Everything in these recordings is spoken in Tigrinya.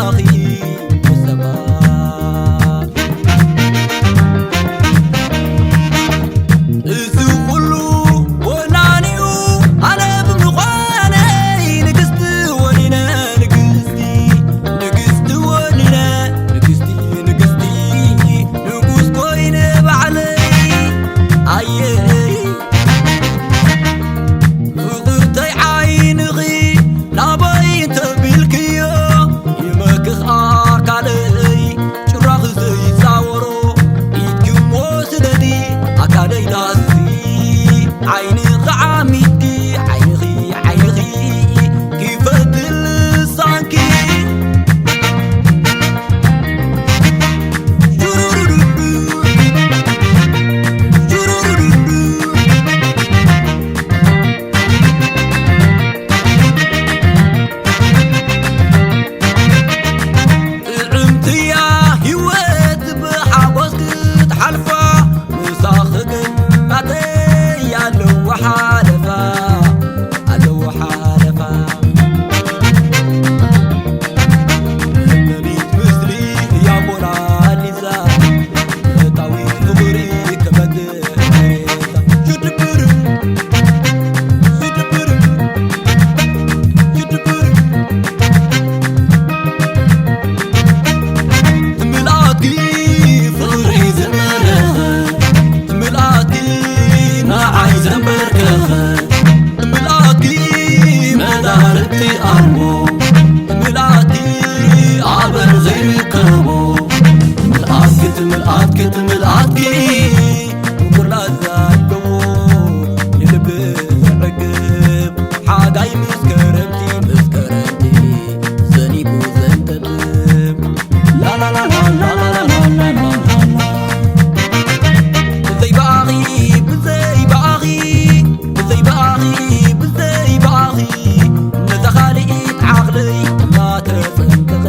ኣኺ ሰባ። እዚ ኩሉ ወናኒኡ ኣነ ብምዃነይ ንግስቲ ወኒነ፣ ንግስቲ፣ ንግስቲ ወኒነ፣ ንግስቲ፣ ንግስቲ፣ ንጉስ ኮይነ ባዕለይ። ኣየይ ፍቕርተይ ዓይንኺ ናበይ እንተቢልክዮ፣ ይመክኽ ኣካለይ ጭራኽ ዘይዛወሮ፣ ኢድኪሞ ስደዲ ኣካለይ ዳሲ። ዓይንኺ ዓሚትኪ፣ ዓይንኺ፣ ዓይንኺ ክፈት ልሳንኪ። ጥዕምቲ እያ ህይወት ብሓጎስ ክትሓልፋ፣ ምሳኺ ግን ናተይ ኣለዎ ሓለፋ፣ ኣለዎ ሓለፋ። እመቤት ምስሊ እያ ሞናሊዛ፣ እታዊ ፍቕሪ ክመጽእ ሬሳ። ሽድብር፣ ሽድብር፣ ሽድብር። ምልኣትኪ ፍቕሪ ዝመረኸ፣ ምልኣትኪ ንዓይ ዘንበርከኸ፣ ምልኣትኪ መዳርግቲ ኣልቦ፣ ምልኣትኪ ኣበር ዘይርከቦ፣ ምልኣትኪ፣ ምልኣትኪ፣ ምልኣትኪ ምቁር ላዛ ኣለዎ ንልቢ ዘዕግብ፣ ሓጋይ ምስ ከረምቲ፣ ምስ ከረምቲ ዘኒቡ ዘንጠብጥብ። ላላላላላላላላላላ። ብዘይ ብኣኺ፣ ብዘይ ብኣኺ፣ ብዘይ ብኣኺ፣ ብዘይ ብኣኺ፣ ነዛ ካልኢት ዓቕለይ እናተጸንቀቐ፣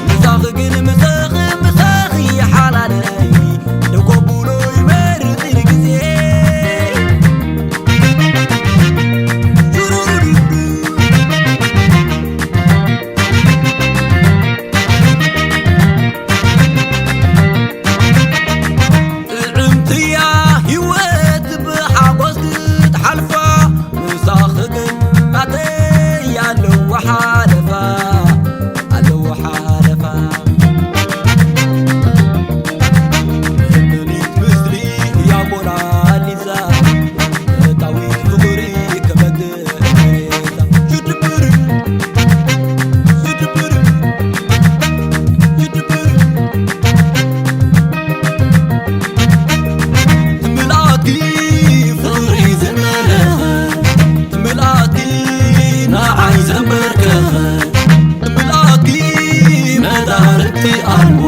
ምሳኺ ግን ምሳኺ፣ ምሳኺ ሓላለይ፣ ደው ከብሎ ይመርጽ ንግዜ። ጥዕምቲ እያ ህይወት ብሓጎስ ክትሓልፋ፣ ምሳኺ ግን ናተይ ኣለዎ ሓለፋ፣ ኣለዎ ሓለፋ። እመቤት ምስሊ እያ ሞናሊዛ፣ እታዊ ፍቕሪ ክመጽእ ሬሳ። ሽድብር፣ ሽድብር፣ ሽድብር። ምልኣትኪ ፍቕሪ ዝመለኸ፣ ምልኣትኪ ንዓይ ዘንበርከኸ፣ ምልኣትኪ መዳርግቲ ኣልቦ፣